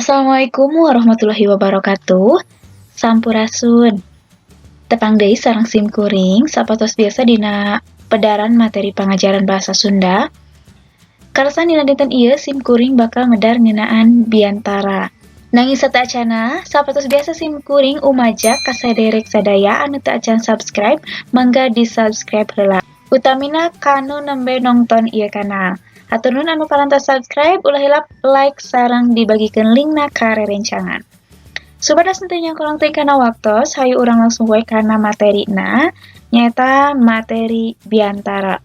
Assalamualaikum warahmatullahi wabarakatuh. Sampurasun. Tepang deui sareng sim kuring sapertos biasa dina pedaran materi pangajaran bahasa Sunda. Kaleresan dina dinten ieu sim kuring bakal medar ngeunaan biantara. Nanging sateuacanna, sapertos biasa sim kuring umajak ka saderek sadaya anu teu acan subscribe, mangga di-subscribe heula. Utamina kanu nembe nongton ieu kanal. Hatur nuhun anu parantos subscribe, ulah hilap like sareng dibagikeun linkna ka rerencangan. Supados henteu nyangkolong teuing kana waktos, hayu urang langsung we kana materina, nyaeta materi biantara.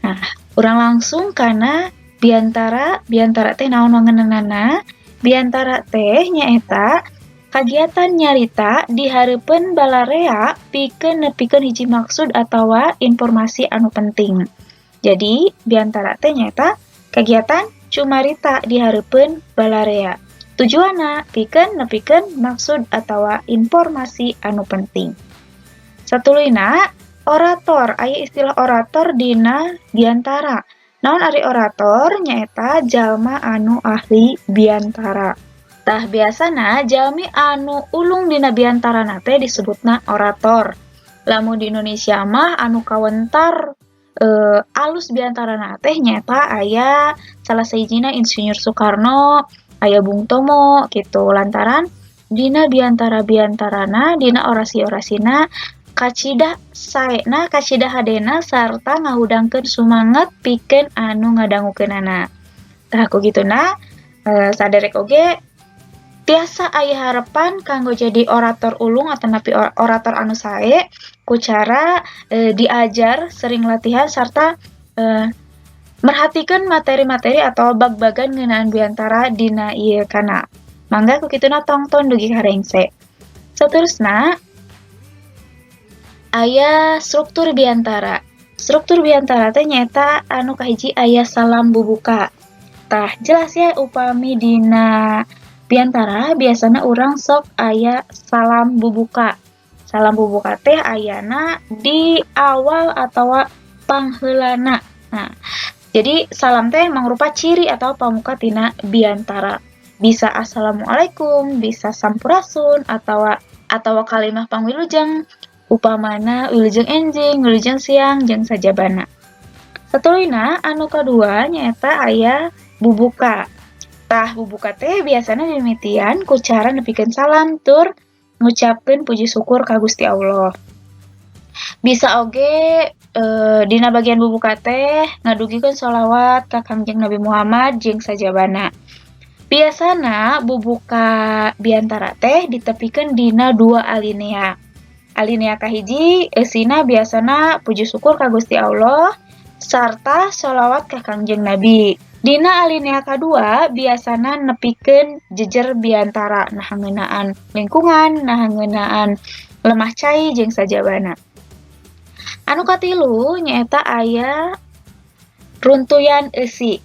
Nah, urang langsung kana biantara. Biantara teh naon wangenanana? Biantara teh nyaeta kagiatan nyarita di hareupeun balarea pikeun nepikeun hiji maksud atawa informasi anu penting. Jadi, biantara teh nyaeta kegiatan cumarita di hareupeun balarea. Tujuanna pikeun nepikeun maksud atawa informasi anu penting. Satuluyna, orator. Aya istilah orator dina biantara. Naon ari orator? Nyaeta jalma anu ahli biantara. Tah, biasana jalmi anu ulung dina biantarana teh disebutna orator. Lamun di Indonesia mah anu kawentar alus biantarana teh nyaeta aya salah sahijina Insinyur Soekarno, aya Bung Tomo gitu, lantaran dina biantara-biantarana, dina orasi-orasina kacida saena, kacida hadena, sarta ngahudangkeun sumanget pikeun anu ngadangukeunana. Tah, ku kituna saderek oge tiasa aya harapan kanggo jadi orator ulung atanapi orator anu sae ku cara diajar, sering latihan, sarta merhatikeun materi-materi atau bag-bagan ngeunaan biantara dina ieu kanal. Mangga ku kituna tongton dugi ka rengse. Saterusna aya struktur biantara. Struktur biantara teh nyaeta anu kahiji aya salam bubuka. Tah, jelas ya, upami dina biantara biasana urang sok aya salam bubuka. Salam bubuka teh ayana di awal atawa pangheulana. Nah, jadi salam teh mangrupa ciri atau pamuka tina biantara. Bisa assalamualaikum, bisa sampurasun, atawa kalimah pangwilujeng, upamana wilujeng enjing, wilujeng siang, jeung sajabana. Satuluyna anu kadua nyaeta aya bubuka. Tah, bubuka teh biasana dimimitian ku cara nepikeun salam tur ngucapkeun puji syukur ka Gusti Allah. Bisa oge dina bagian bubuka teh ngadugikeun sholawat ka Kangjeng Nabi Muhammad jeung sajabana. Biasana bubuka biantara teh ditepikeun dina dua alinea. Alinea kahiji eusina biasana puji syukur ka Gusti Allah sarta sholawat ka Kangjeng Nabi. Dina alinea kadua biasana nepikeun jejer biantara, nah ngeunaan lingkungan, nah ngeunaan lemah cai, jeung sajabana. Anu katilu nyaeta aya runtuyan eusi.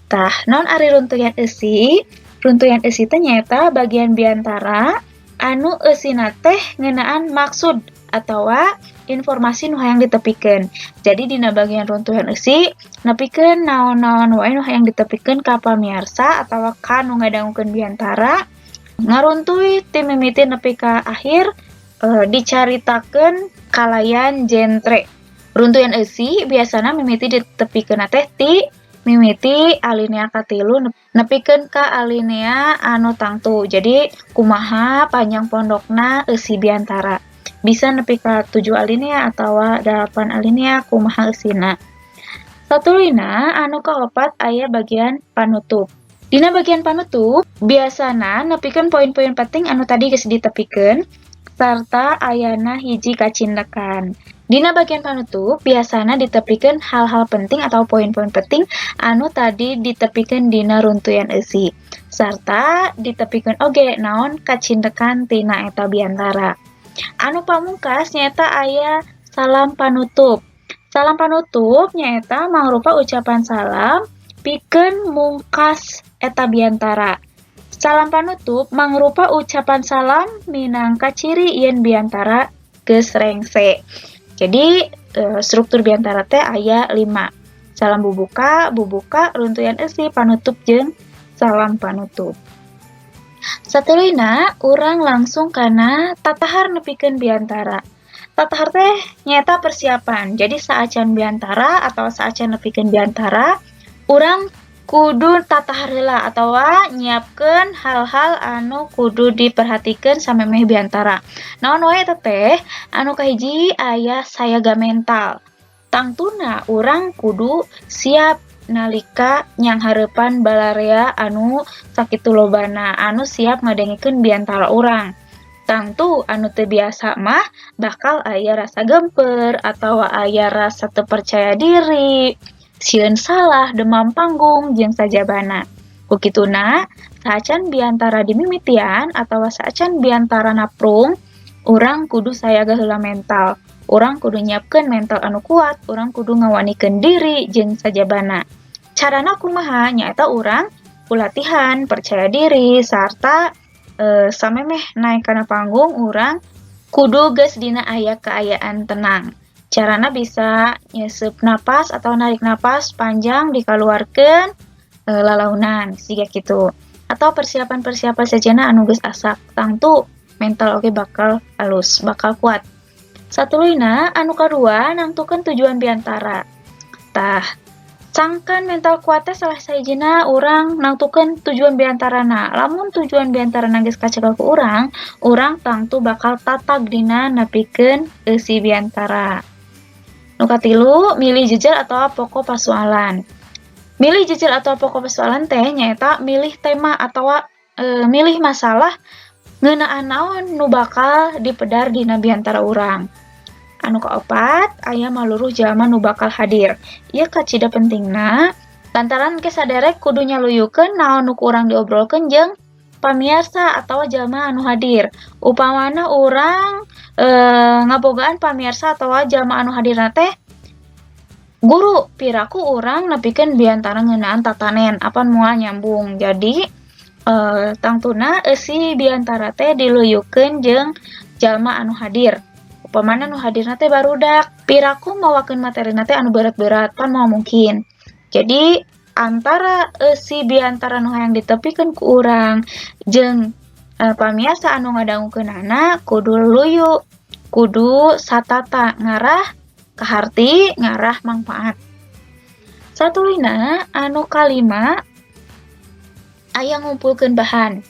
Tah, naon ari runtuyan eusi? Runtuyan eusi teh nyaeta bagian biantara anu eusina teh ngeunaan maksud atawa informasi nu hayang ditepikeun. Jadi, dina bagian runtuyan eusi nepikeun naon-naon wae nu hayang ditepikeun ka pamiarsa atawa ka nu ngadangukeun biantara, ngaruntuy ti mimiti nepi ka akhir, dicaritakeun kalayan jentre. Runtuyan eusi biasana mimiti ditepikeunna teh ti mimiti alinea katilu nepikeun ka alinea anu tangtu. Jadi, kumaha panjang pondokna eusi biantara. Bisa nepi ka 7 alinea atawa 8 alinea, kumaha eusina. Satuluyna anu kaopat aya bagian panutup. Dina bagian panutup biasana nepikeun poin-poin penting anu tadi geus ditepikeun sarta ayana hiji kacindekan. Dina bagian panutup biasana ditepikeun hal-hal penting atau poin-poin penting anu tadi ditepikeun dina runtuyan eusi sarta ditepikeun oge naon kacindekan tina eta biantara. Anu pamungkas nyaeta aya salam panutup. Salam panutup nyaeta mangrupa ucapan salam pikeun mungkas eta biantara. Salam panutup mangrupa ucapan salam minangka ciri yen biantara geus rengse. Jadi, struktur biantara teh aya 5. Salam bubuka, bubuka, runtuyan eusi, panutup, jeung salam panutup. Satuluyna urang langsung kana tatahar nepikeun biantara. Tatahar teh nyaeta persiapan. Jadi saacan biantara atau saacan nepikeun biantara, urang kudu tatahar heula atawa nyiapkeun hal-hal anu kudu diperhatikeun samemeh biantara. Naon wae eta teh? Anu kahiji aya sayaga mental. Tangtuna urang kudu siap nalika nyanghareupan balarea anu sakitu lobana anu siap ngadengekeun biantara urang. Tangtu anu teu biasa mah bakal aya rasa gemper atawa aya rasa teu percaya diri, sieun salah, demam panggung, jeung sajabana. Ku kituna, saacan biantara dimimitian atawa saacan biantara naprung, urang kudu sayaga heula mental. Urang kudu nyiapkeun mental anu kuat, urang kudu ngawanikeun diri jeung sajabana. Carana kumaha? Nyaeta urang ku latihan, percaya diri, sarta samemeh naek kana panggung urang kudu geus dina aya kaayaan tenang. Carana bisa nyeuseup napas atau narik napas panjang dikaluarkeun lalaunan siga kitu. Atau persiapan-persiapan sejenna anu geus asak, tangtu mental oge bakal alus, bakal kuat. Satuluyna anu kadua nangtukeun tujuan biantara. Tah, sangkan mental kuat teh salah sahijina urang nangtukeun tujuan biantarana. Lamun tujuan biantarana geus kacekel ku urang, urang tangtu bakal tatag dina nepikeun eusi biantara. Nu katilu, milih jejer atawa pokok pasualan. Milih jejer atau pokok persoalan teh nyaeta milih tema atawa milih masalah ngeunaan naon nu bakal dipedar dina biantara urang. Anu kaopat, aya maluruh jalma nu bakal hadir. Ieu kacida pentingna lantaran ke saderek kudu nyaluyukeun naon nu ku urang diobrolkeun jeung pamiarsa atawa jalma anu hadir. Upamana urang ngabogaan pamiarsa atawa jalma anu hadirna teh guru, piraku urang nepikeun biantara ngeunaan tatanen, apan moal nyambung. Jadi tangtuna eusi biantara teh diluyukeun jeung jalma anu hadir. Upamana nu hadirna teh barudak, piraku mawakeun materina teh anu berat-berat, pan moal mungkin. Jadi antara eusi biantara nu hayang ditepikeun ku urang jeung pamiarsa anu ngadangukeunana kudu luyu, kudu satata ngarah kaharti, ngarah mangpaat. Satuluyna anu kalima aya ngumpulkeun bahan.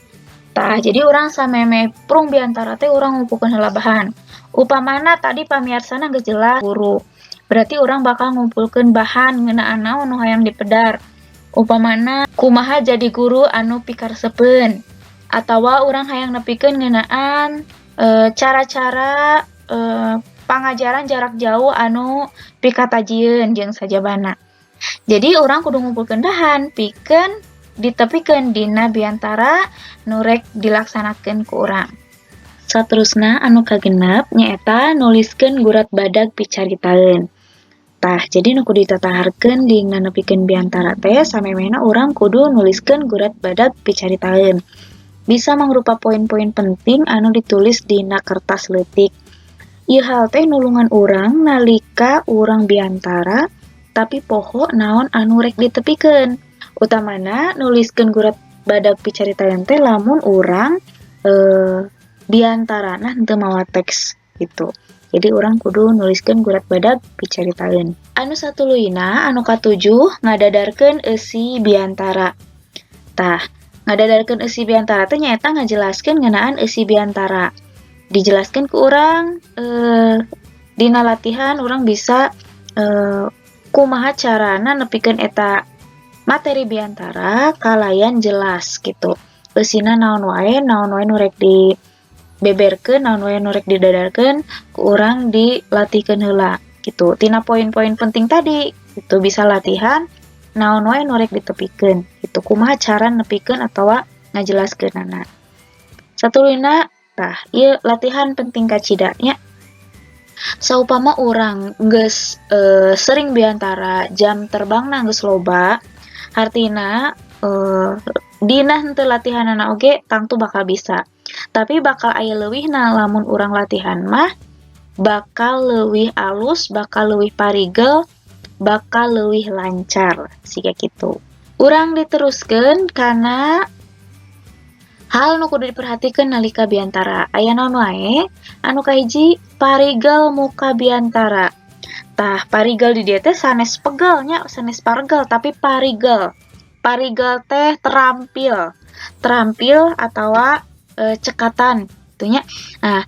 Tah, jadi urang samemeh prung biantara teh urang ngumpulkeun heula bahan. Upamana tadi pamiarsana geus jelas guru, berarti urang bakal ngumpulkeun bahan ngeunaan naon nu hayang dipedar. Upamana kumaha jadi guru anu pikaresepeun, atawa urang hayang nepikeun ngeunaan cara-cara pangajaran jarak jauh anu pikatajieun jeung sajabana. Jadi urang kudu ngumpulkeun bahan pikeun ditepikeun dina biantara nu rek dilaksanakeun ku urang. Saterusna anu kagenep nyaeta nuliskeun gurat badag picaritaeun. Tah, jadi nu kudu ditataharkeun dina nepikeun biantara teh samemehna urang kudu nuliskeun gurat badag picaritaeun. Bisa mangrupa poin-poin penting anu ditulis dina kertas leutik. Ieu hal teh nulungan urang nalika urang biantara tapi poho naon anu rek ditepikeun. Utamana nuliskeun gurat badag picaritaeun teh lamun urang biantarana henteu mawa teks gitu. Jadi urang kudu nuliskeun gurat badag picaritaeun. Anu satuluyna anu katujuh ngadadarkeun eusi biantara. Tah, ngadadarkeun eusi biantara teh nyaeta ngajelaskeun ngeunaan eusi biantara. Dijelaskeun ku urang dina latihan urang bisa kumaha carana nepikeun eta materi biantara kalayan jelas gitu. Eusina naon wae nu rek dibeberkeun, naon wae nu rek didadarkeun ku urang dilatihkeun heula gitu. Tina poin-poin penting tadi itu bisa latihan naon wae nu rek ditepikeun gitu. Kumaha cara nepikeun atawa ngajelaskeunana. Satuluyna tah ieu latihan penting kacida nya. Saupama urang geus sering biantara jam terbangna geus loba, hartina dina henteu latihanana oge tangtu bakal bisa. Tapi bakal aya leuwihna lamun urang latihan mah bakal leuwih alus, bakal leuwih parigel, bakal leuwih lancar siga kitu. Urang diteruskeun kana Hal nu kudu diperhatikeun nalika biantara aya naon wae? Anu kahiji, parigel muka biantara. Tah, parigel di dieu teh sanes pegel nya, sanes paregel, tapi parigel. Parigel teh terampil, terampil atawa cekatan kitu nya. Nah,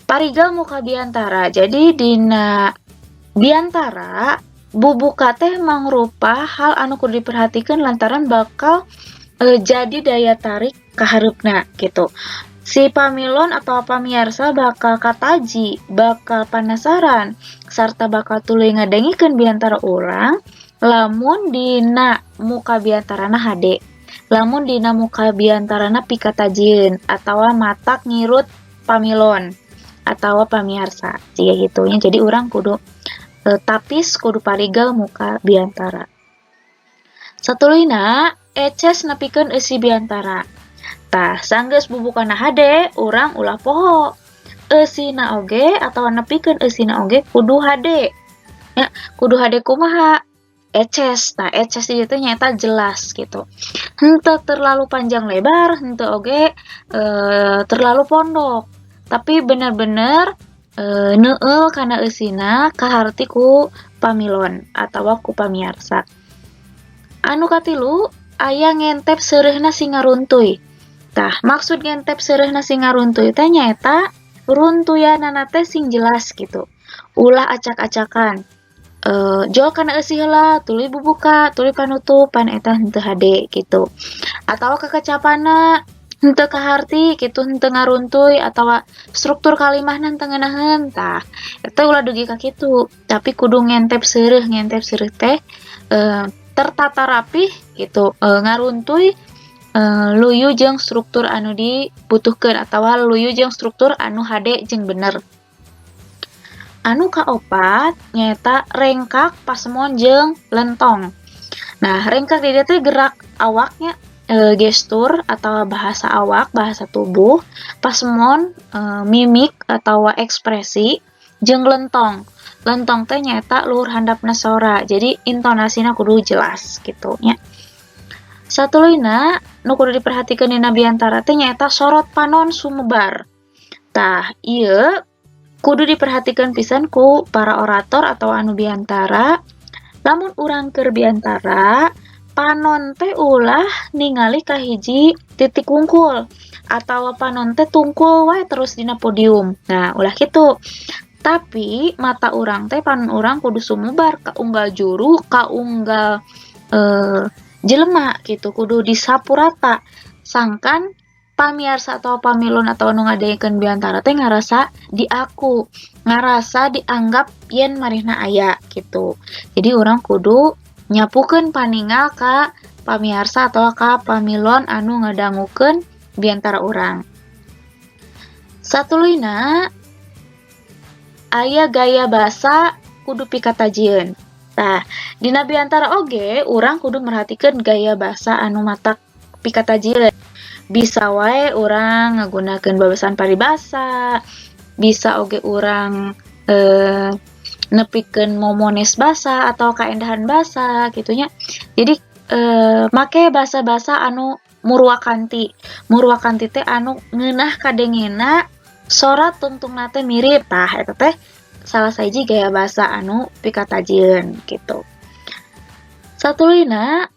parigel muka biantara. Jadi dina biantara bubuka teh mangrupa hal anu kudu diperhatikeun lantaran bakal jadi daya tarik kahareupna gitu. Si pamilon atau pamiarsa bakal kataji, bakal panasaran, sarta bakal tuluy ngadengikeun biantara urang lamun dina muka biantarana hade. Lamun dina muka biantarana pikatajieun atawa matak ngirut pamilon atawa pamiarsa jiga kitu nya. Jadi urang kudu tapis, kudu parigel muka biantara. Satuluyna, eces nepikeun eusi biantara. Tah, sanggeus bubukana hade, urang ulah poho. Eusina oge atawa nepikeun eusina oge kudu hade. Ya, kudu hade kumaha? Eces. Tah, eces ieu teh nyaeta jelas gitu. Henteu terlalu panjang lebar, henteu oge terlalu pondok. Tapi bener-bener neueul kana eusina kaharti ku pamilon atawa ku pamiarsa. Anu katilu, aya ngentep seureuhna sing ngaruntuy. Tah, maksud ngentep seureuhna sing ngaruntuy teh nyaeta runtuyanana teh sing jelas gitu. Ulah acak-acakan. Jol kana eusi heula, tuluy bubuka, tuluy panutup, pan eta henteu hade gitu. Atawa kekecapanna henteu kaharti kitu, henteu ngaruntuy atawa struktur kalimahna henteu ngeunaheun. Tah, eta ulah dugi ka kitu, tapi kudu ngentep seureuh, ngentep seureuh teh tertata rapih gitu, ngaruntuy luyu jeung struktur anu dibutuhkeun atawa luyu jeung struktur anu hade jeung bener. Anu kaopat nyaeta rengkak, pasemon jeung lentong. Nah, rengkak di dieu teh gerak awaknya, gestur atau bahasa awak, bahasa tubuh, pasemon mimik atawa ekspresi, jeung lentong. Lentong teh nyaeta luhur handapna sora, jadi intonasina kudu jelas gitu nya. Satuluyna nu kudu diperhatikeun dina biantara teh nyaeta sorot panon sumebar. Tah, ieu kudu diperhatikeun pisan ku para orator atau anu biantara. Lamun urang keur biantara, panon teh ulah ningali ka hiji titik wungkul atawa panon teh tungkul wae terus dina podium. Nah, ulah kitu. Tapi mata urang teh, panon urang kudu sumebar ka unggal juru, ka unggal jelema gitu, kudu disapu rata. Sangkan pamiarsa atau pamilon atau anu ngadengekeun biantara teh ngarasa diaku, ngarasa dianggap yen manehna aya gitu. Jadi urang kudu nyapukeun paningal ka pamiarsa atau ka pamilon anu ngadangukeun biantara urang. Satuluyna aya gaya basa kudu pikatajieun. Tah, dina biantara oge urang kudu merhatikeun gaya basa anu matak pikatajieun. Bisa wae urang ngagunakeun babasan paribasa, bisa oge urang nepikeun momones basa atau kaendahan basa kitu nya. Jadi make basa-basa anu murwakanti. Murwakanti teh anu ngeunah kadengena, sora tungtungna teh mirip. Tah, eta teh salah sahiji gaya basa anu pikatajieun gitu. Satuluyna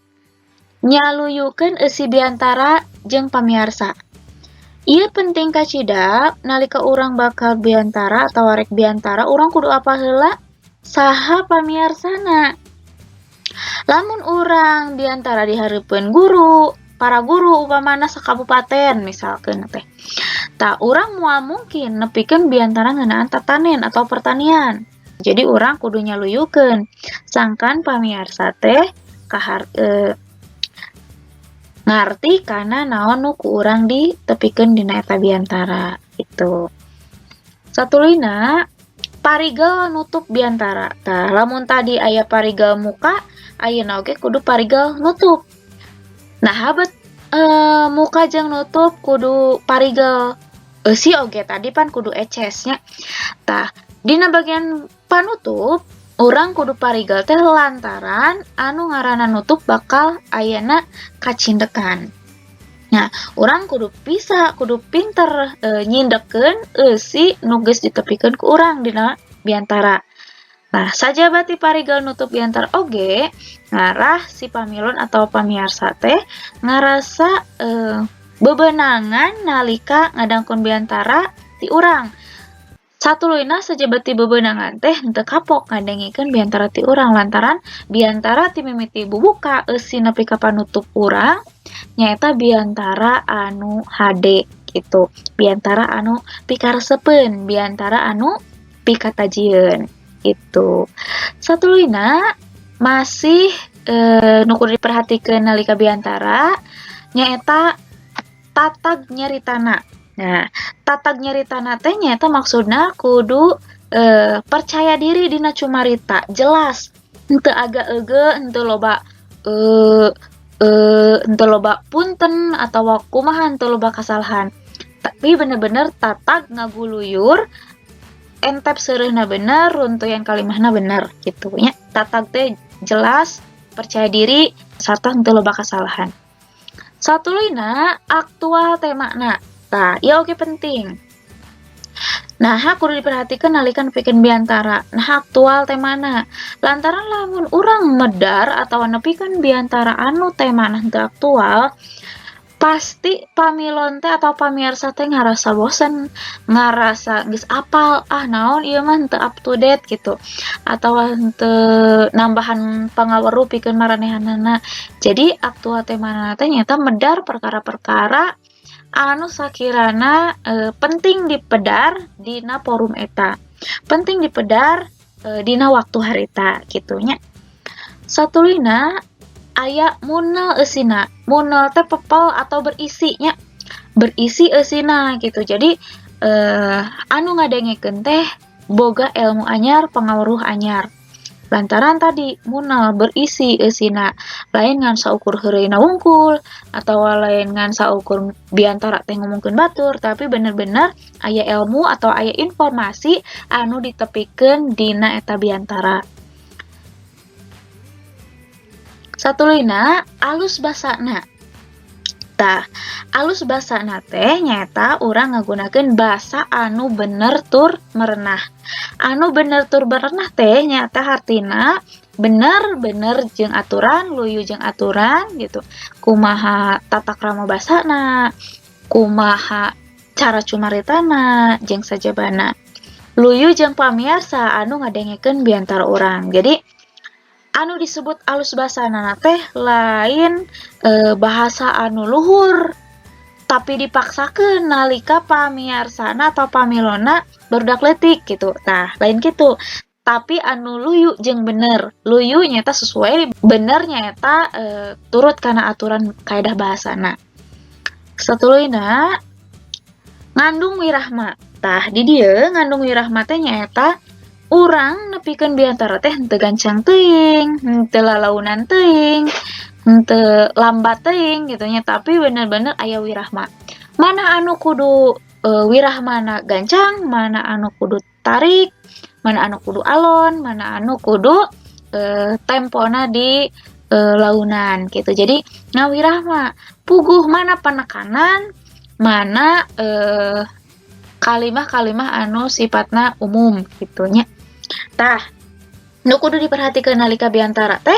nyaluyukeun eusi biantara jeung pamiarsa. Ieu penting kacida nalika urang bakal biantara atawa rek biantara, urang kudu apal heula saha pamiarsana. Lamun urang biantara di hareupeun guru, para guru upamana sakabupaten misalkeun teh. Tah, urang moal mungkin nepikeun biantara ngeunaan tatanen atau pertanian. Jadi urang kudu nyaluyukeun sangkan pamiarsa teh kahar ngarti kana naon nu ku urang ditepikeun dina eta biantara gitu. Satuluyna parigel nutup biantara. Tah, lamun tadi aya parigel muka, ayeuna oge kudu parigel nutup. Nah, habet muka jeung nutup kudu parigel, eusi oge tadi pan kudu eces nya. Tah, dina bagian panutup urang kudu parigel teh lantaran anu ngaranna nutup bakal ayana kacindekan. Nah, urang kudu bisa, kudu pinter nyindekeun eusi nu geus ditepikeun ku urang dina biantara. Nah, sajaba ti parigel nutup biantara oge ngarah si pamilon atau pamiarsa teh ngarasa bebenangan nalika ngadangkeun biantara ti urang. Satuluyna sajaba ti bebenangan teh henteu kapok ngadengikeun biantara ti urang lantaran biantara ti mimiti bubuka eusi nepi ka panutup urang nyaeta biantara anu hade gitu. Biantara anu pikaresepeun, biantara anu pikatajieun gitu. Satuluyna masih nu kudu diperhatikeun nalika biantara nyaeta tatag nyaritana. Nah, tatag nyaritana teh nyaeta maksudna kudu percaya diri dina cumarita, jelas, henteu aga-euge, henteu loba henteu loba punten atawa kumaha, henteu loba kasalahan. Tapi bener-bener tatag ngaguluyur, entep seureuhna bener, runtuyan kalimahna bener gitu nya. Tatag teh jelas, percaya diri, sarta henteu loba kasalahan. Satuluyna aktual temana. Tah, ieu oge penting. Nah, kudu diperhatikeun nalika nepikeun biantara. Nah, aktual temana. Lantaran lamun urang medar atawa nepikeun biantara anu temana henteu aktual, pasti pamilon teh atau pamiarsa teh ngarasa bosen, ngarasa geus apal, ah naon ieu mah henteu up to date gitu. Atawa henteu nambahan pangaweruh pikeun maranehanana. Jadi aktual temana teh nyaeta medar perkara-perkara anu sakirana penting dipedar dina forum eta. Penting dipedar dina waktu harita kitu nya. Satuluyna aya munel eusina. Munel teh pepel atau berisi nya. Berisi eusina gitu. Jadi anu ngadengekeun teh boga ilmu anyar, pangaweruh anyar. Lantaran tadi munel berisi eusina, lain ngan saukur heureuyna wungkul atawa lain ngan saukur biantara teh ngomongkeun batur, tapi bener-bener aya ilmu atau aya informasi anu ditepikeun dina eta biantara. Satuluyna alus basana. Tah, alus basana teh nyaeta urang ngagunakeun basa anu bener tur merenah. Anu bener tur merenah teh nyaeta hartina bener-bener jeung aturan, luyu jeung aturan gitu. Kumaha tata krama basana, kumaha cara cumaritana jeung sajabana. Luyu jeung pamiarsa anu ngadengekeun biantara urang. Jadi anu disebut alus basana teh lain bahasa anu luhur tapi dipaksakeun nalika pamiarsana atau pamilona barudak leutik gitu. Tah, lain kitu. Tapi anu luyu jeung bener. Luyu nyaeta sesuai, bener nyaeta turut kana aturan kaedah bahasana. Satuluyna ngandung wirahma. Tah, di dieu ngandung wirahma teh nyaeta urang nepikeun biantara teh henteu gancang teuing, henteu lalaunan teuing, henteu lambat teuing gitu nya, tapi bener-bener aya wirahma. Mana anu kudu wirahmana gancang, mana anu kudu tarik, mana anu kudu alon, mana anu kudu tempona di launan gitu. Jadi ngawirahma puguh mana penekanan, mana kalimah-kalimah anu sifatna umum gitu nya. Tah, nu kudu diperhatikeun nalika biantara teh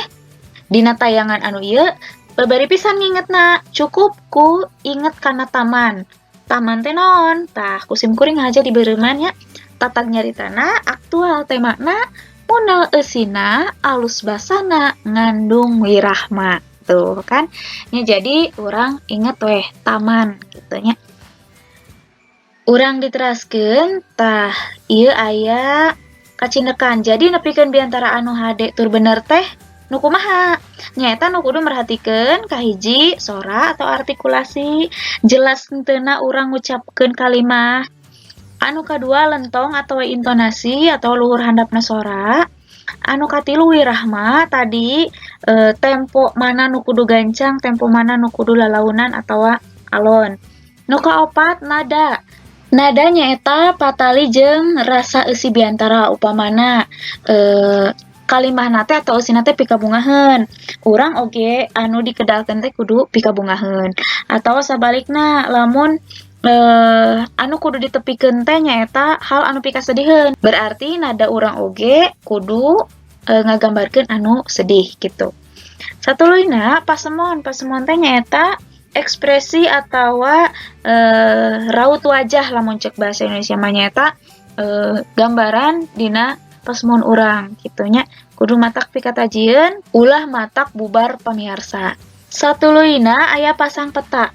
dina tayangan anu ieu babari pisan ngingetna, cukup ku inget kana taman. Taman teh naon? Tah, ku sim kuring aja dibeureuman nya. Tatag nyaritana, aktual temana, munel eusina, alus basana, ngandung wirahma. Tuh kan. Nya jadi urang inget weh taman gitu nya. Urang diteraskeun tah ieu aya kacindekan. Jadi nepikeun biantara anu hade tur bener teh nu kumaha? Nyaeta nu kudu merhatikeun kahiji sora atau artikulasi, jelas henteuna urang ngucapkeun kalimah. Anu kadua lentong atau intonasi atau luhur handapna sora. Anu katilu wirahma tadi tempo mana nu kudu gancang, tempo mana nu kudu lalaunan atawa alon. Nu kaopat nada. Nada nyaeta patali jeung rasa eusi biantara upamana kalimahna teh atau eusina teh pikabungaheun. Urang oge anu dikedalkeun teh kudu pikabungaheun. Atawa sabalikna, lamun anu kudu ditepikeun teh nyaeta hal anu pikasediheun, berarti nada urang oge kudu ngagambarkeun anu sedih gitu. Satuluyna pasemon. Pasemon teh nyaeta ekspresi atawa raut wajah, lamun cek bahasa Indonesia mah nyaeta gambaran dina pasemon urang kitu nya, kudu matak pikatajieun, ulah matak bubar pamiarsa. Satuluyna aya pasang peta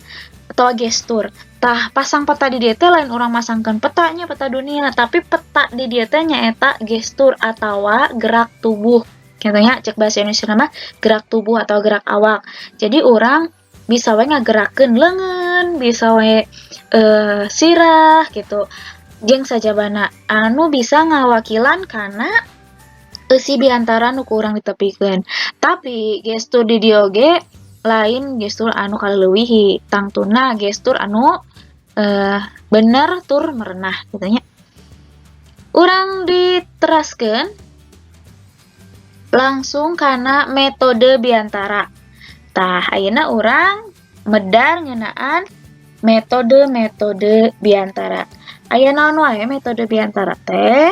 atau gestur. Tah, pasang peta di dieu teh lain urang masangkeun petanya, peta dunia, tapi peta di dieu teh nyaeta gestur atawa gerak tubuh kitu nya. Cek bahasa Indonesia mah gerak tubuh atau gerak awak. Jadi urang bisa we ngagerakkeun leungeun, bisa we sirah gitu, jeung sajabana anu bisa ngawakilan kana eusi biantara nu ku urang ditepikeun. Tapi gestur di dieu oge lain gestur anu kaleuwihi, tangtuna gestur anu bener tur merenah kitu nya. Urang diteraskeun langsung kana metode biantara. Tah, ayeuna urang medar ngeunaan metode-metode biantara. Aya naon wae metode biantara teh?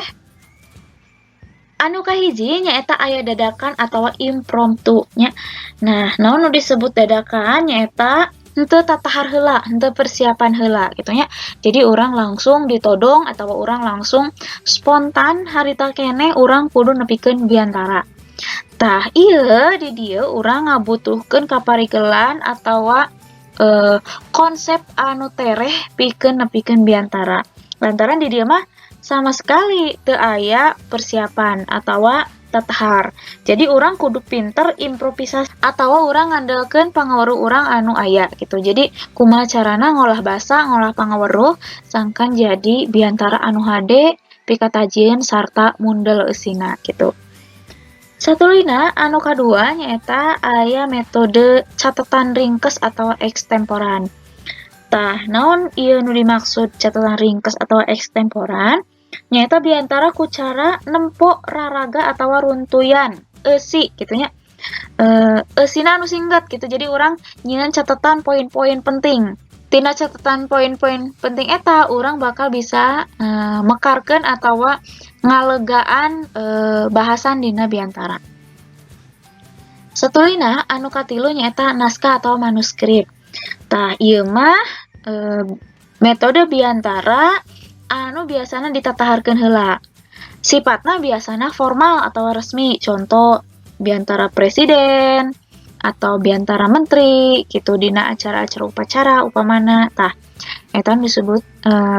Anu kahiji nyaeta aya dadakan atawa impromptu nya. Nah, naon nu disebut dadakan? Nyaeta henteu tatahar heula, henteu persiapan heula kitu nya. Jadi urang langsung ditodong atawa urang langsung spontan harita keneh urang kudu nepikeun biantara. Tah, ieu di dieu urang ngabutuhkeun kaparigelan atawa konsep anu tereh pikeun nepikeun biantara. Lantaran di dieu mah sama sekali teu aya persiapan atawa tatahar. Jadi urang kudu pinter improvisasi atawa urang ngandelkeun pangaweruh urang anu aya gitu. Jadi kumaha carana ngolah basa, ngolah pangaweruh sangkan jadi biantara anu hade, pikatajieun sarta mundel eusina gitu. Satuluyna anu kadua nyaeta aya metode catatan ringkes atau ekstemporan. Tah, naon ieu nu dimaksud catatan ringkes atau ekstemporan? Nyaeta biantara ku cara nempo raraga atawa runtuyan eusi kitu nya. Eusina anu singkat gitu. Jadi urang nyieun catatan poin-poin penting. Tina catatan poin-poin penting eta urang bakal bisa mekarkeun atawa ngalegaan bahasan dina biantara. Satuluyna anu katilu nyaeta naskah atau manuskrip. Tah, ieu mah metode biantara anu biasana ditataharkeun heula. Sifatna biasana formal atau resmi, contoh biantara presiden atau biantara menteri gitu dina acara-acara upacara upamana. Tah, eta disebut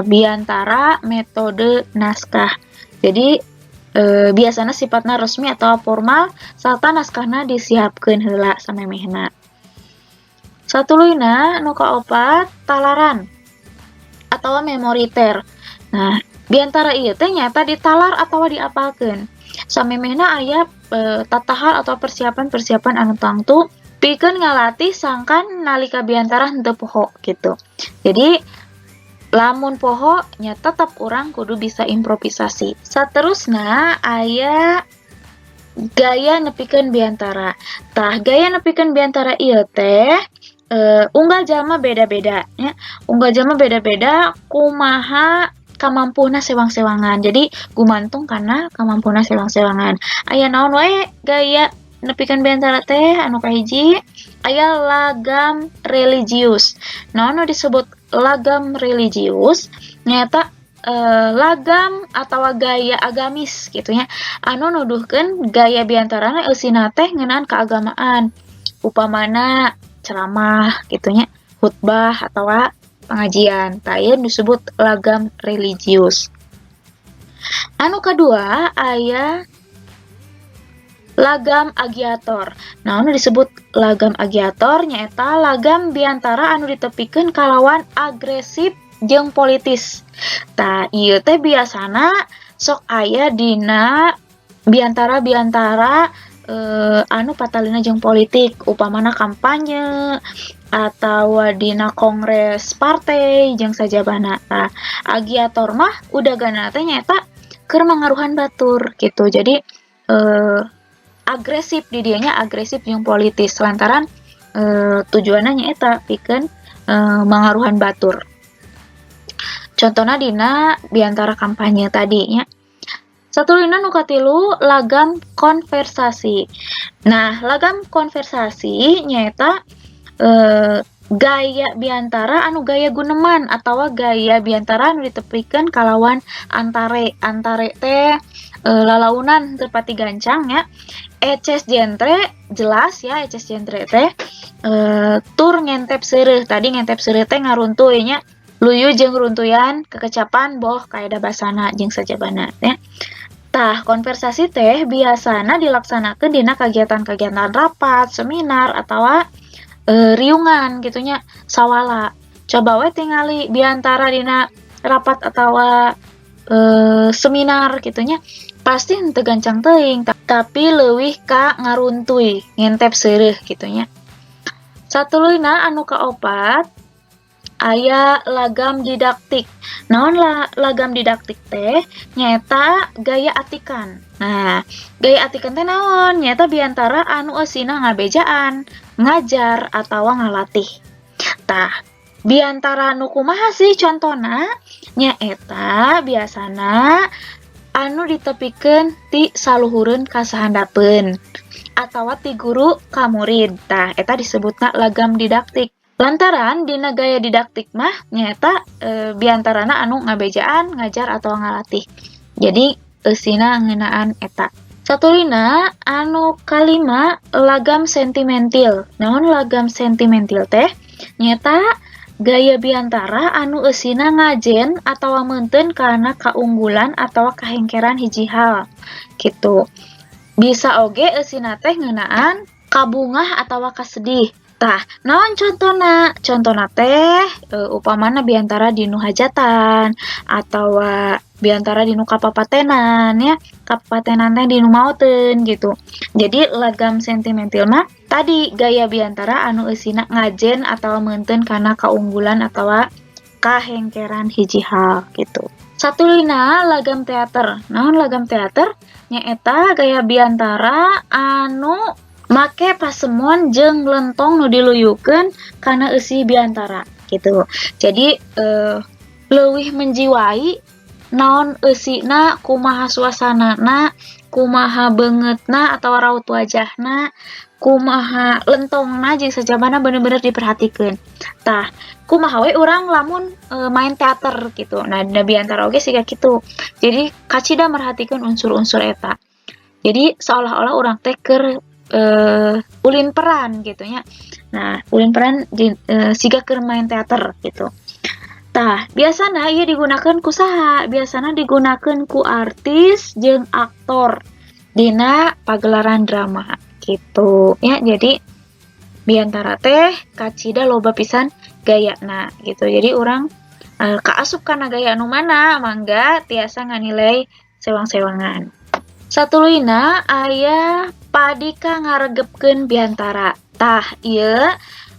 biantara metode naskah. Jadi biasana sifatna resmi atau formal sarta naskahna disiapkeun heula samemehna. Satuluyna nu kaopat, talaran atau memoriter. Nah, biantara ieu teh nyaeta ditalar atawa diapalkeun. Samemehna aya tatahar atau persiapan-persiapan anu tangtu pikeun ngalatih sangkan nalika biantara henteu poho gitu. Jadi lamun poho nya tetep urang kudu bisa improvisasi. Saterusna aya gaya nepikeun biantara. Tah, gaya nepikeun biantara ieu teh unggal jalma beda-beda nya. Unggal jalma beda-beda kumaha kamampuhna sewang-sewangan. Jadi gumantung kana kamampuhna sewang-sewangan. Aya naon wae gaya nepikeun biantara teh? Anu kahiji aya lagam religius. Naon nu disebut lagam religius? Nyaeta lagam atawa gaya agamis gitu nya. Anu nuduhkeun gaya biantarana eusina teh ngeunaan keagamaan. Upamana ceramah gitu nya, khutbah atawa pengajian. Tah, ieu disebut lagam religius. Anu kadua aya lagam agiator. Nah, anu disebut lagam agiator nyaeta lagam biantara anu ditepikeun kalawan agresif jeung politis. Tah, ieu teh biasana sok aya dina biantara-biantara anu patalina jeung politik, upamana kampanye atawa dina kongres partai jeung sajabana. Tah, agiator mah udagana teh nyaeta keur mangaruhan batur gitu. Jadi agresif di dieu nya, agresif jeung politis lantaran tujuanna nyaeta pikeun mangaruhan batur. Contohna dina biantara kampanye tadi nya. Satuluyna nu katilu, lagam konversasi. Nah, lagam konversasi nyaeta gaya biantara anu gaya guneman atawa gaya biantara anu ditepikeun kalawan antare. Antare teh lalaunan teu pati gancang nya. Eces jentre jelas ya, eces jentre teh tur ngentep seureuh. Tadi ngentep seureuh teh ngaruntuy nya, luyu jeung runtuyan kekecapan boh kaedah basana jeung sajabana nya. Tah, konversasi teh biasana dilaksanakeun dina kagiatan-kagiatan rapat, seminar, atawa riungan gitu nya, sawala. Coba we tingali biantara dina rapat atawa seminar gitu nya, pasti henteu gancang teuing, tapi leuwih ka ngaruntuy, ngentep seureuh gitu nya. Satuluyna anu kaopat, aya lagam didaktik. Naon lagam didaktik teh? Nyaeta gaya atikan. Nah, gaya atikan teh naon? Nyaeta biantara anu eusina ngabejaan, ngajar, atawa ngalatih. Tah, biantara nu kumaha sih contona? Nyaeta biasana anu ditepikeun ti saluhureun ka sahandapeun atawa ti guru ka murid. Tah, eta disebutna lagam didaktik. Lantaran dina gaya didaktik mah nyaeta biantarana anu ngabejaan, ngajar, atawa ngalatih. Jadi eusina ngeunaan eta. Satuluyna anu kalima, lagam sentimentil. Naon lagam sentimentil teh? Nyaeta gaya biantara anu eusina ngajen atawa meunteun kana kaunggulan atawa kahengkeran hiji hal gitu. Bisa oge eusina teh ngeunaan kabungah atawa kasedih. Tah, naon contona? Contona teh upamana biantara dinu hajatan atawa biantara dinu kapapatenan ya. Kapapatenan teh dinu maoteun gitu. Jadi lagam sentimentil mah tadi gaya biantara anu eusina ngajen atawa meunteun kana kaunggulan atawa kahengkeran hiji hal gitu. Satuluyna lagam teater. Naon lagam teater? Nyaeta gaya biantara anu make pasemon jeung lentong nu diluyukeun kana eusi biantara gitu. Jadi leuwih menjiwai naon eusina, kumaha suasanana, kumaha beungeutna atawa raut wajahna, kumaha lentongna jeung sajabana bener-bener diperhatikeun. Tah, kumaha we urang lamun main teater gitu. Nah, dina biantara oge siga kitu. Jadi kacida merhatikeun unsur-unsur eta. Jadi seolah-olah urang teh keur ulin peran gitu nya. Nah, ulin peran siga keur main teater gitu. Tah, biasana ieu digunakeun ku saha? Biasana digunakeun ku artis jeung aktor dina pagelaran drama gitu ya. Jadi biantara teh kacida loba pisan gayana gitu. Jadi urang kaasup kana gaya anu mana, mangga tiasa nganilai sewang-sewangan. Satuluyna aya padika ngaregepkeun biantara. Tah, ieu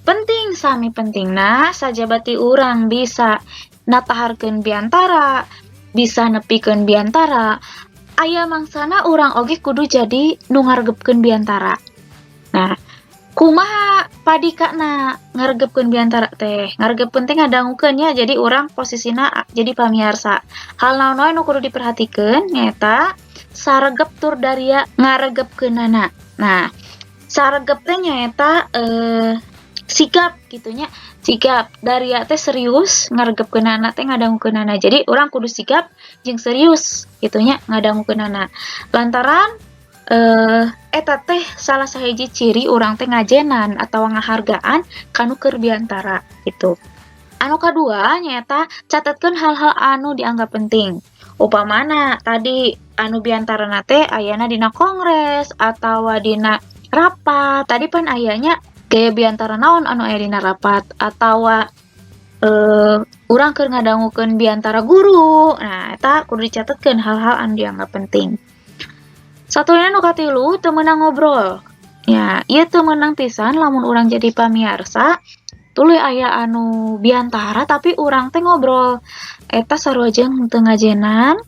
penting, sami pentingna sajabati urang bisa nataharkeun biantara, bisa nepikeun biantara, aya mangsana urang oge kudu jadi nu ngaregepkeun biantara. Nah, kumaha padikana ngaregepkeun biantara teh? Ngaregepkeun teh ngadangukeun nya, jadi urang posisina jadi pamiarsa. Hal naon wae nu kudu diperhatikeun nyaeta saregep tur daria ngaregepkeunana. Nah, saregep teh nyaeta sigap gitu nya, sigap daria teh serius ngaregepkeunana teh ngadangukeunana. Jadi urang kudu sigap jeung serius gitu nya ngadangukeunana. Lantaran eta teh salah sahiji ciri urang teh ngajenan atawa ngahargaan kanu keur biantara gitu. Anu kadua nyaeta catetkeun hal-hal anu dianggap penting. Upamana tadi anu biantarana teh ayana dina kongres atawa dina rapat. Tadi pan ayanya gaya biantara naon anu aya dina rapat atawa urang keur ngadangukeun biantara guru. Nah, eta kudu dicatetkeun hal-hal anu dianggap penting. Satuluyna nu katilu, teu meunang ngobrol. Ya, ieu teu meunang pisan lamun urang jadi pamiarsa tuluy aya anu biantara tapi urang teh ngobrol. Eta sarua jeung teu ngajenan,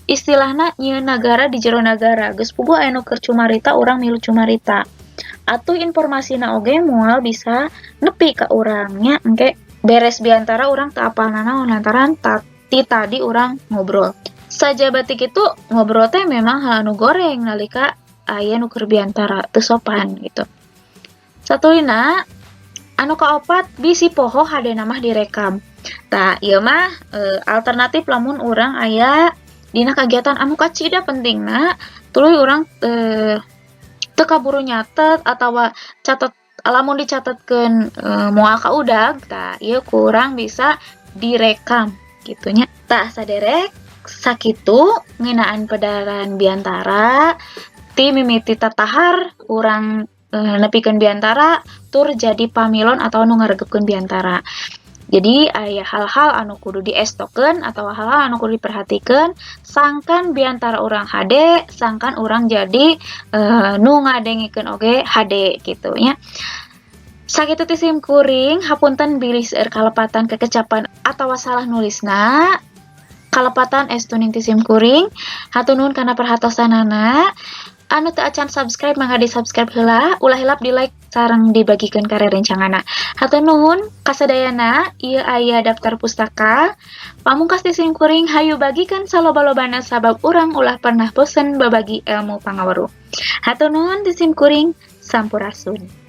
istilahna nyieun nagara di jero nagara. Geus puguh aya nu keur cumarita urang milu cumarita. Atuh informasina oge moal bisa nepi ka urang nya. Engke beres biantara urang teu apal nanaon lantaran ti tadi urang ngobrol. Sajaba ti kitu, ngobrol teh memang hal anu goreng nalika aya nu keur biantara, teu sopan gitu. Satuluyna, anu kaopat, bisi poho hadena mah direkam. Tah, ieu mah alternatif lamun urang aya dina kagiatan anu kacida pentingna, tuluy urang teu kaburu nyatet atawa catet, lamun dicatetkeun moal kaudag, tah ieu ku urang bisa direkam kitu nya. Tah, saderek, sakitu ngeunaan pedaran biantara ti mimiti tatahar urang nepikeun biantara tur jadi pamilon atau nu ngaregepkeun biantara. Jadi aya hal-hal anu kudu diestokeun atau hal-hal anu kudu diperhatikeun sangkan biantara urang hade, sangkan urang jadi nu ngadengikeun oge hade kitu nya. Sakitu ti sim kuring, hapunten bilih seueur kalepatan kekecapan atawa salah nulisna. Kalepatan estuning ti sim kuring. Hatur nuhun kana perhatosanana. Anu teu acan subscribe, mangga di subscribe heula, ulah hilap di like sareng dibagikeun ka rerencanganna. Hatur nuhun kasadayana, ieu aya daftar pustaka. Pamungkas ti sim kuring, hayu bagikeun saloba-lobana sabab urang ulah pernah bosen babagi ilmu pangaweruh. Hatur nuhun ti sim kuring, sampurasun.